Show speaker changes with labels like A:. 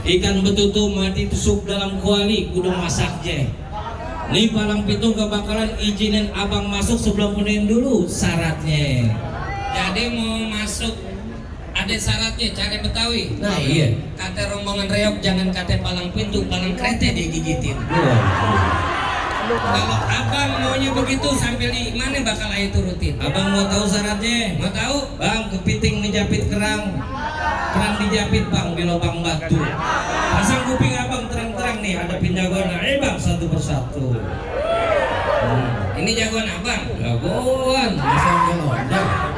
A: Ikan betutu mati tusuk dalam kuali kudu masak je. Nih palang pitung kebakalan izinin abang masuk sebelum penuhin dulu syaratnya.
B: Jadi mau masuk ada syaratnya cari Betawi.
A: Nah iya.
B: Kata rombongan reok jangan kata palang pintu, palang krete digigitin. Kalau abang maunya begitu sampai di mana bakal ayo turutin?
A: Abang mau tahu syaratnya?
B: Mau tahu?
A: Bang, kepiting menjapit kerang, kerang dijapit bang di lubang batu. Pasang kuping abang terang-terang nih, hadapin jagoan. Bang satu persatu.
B: Ini jagoan abang.
A: Jagoan, pasang gelondong.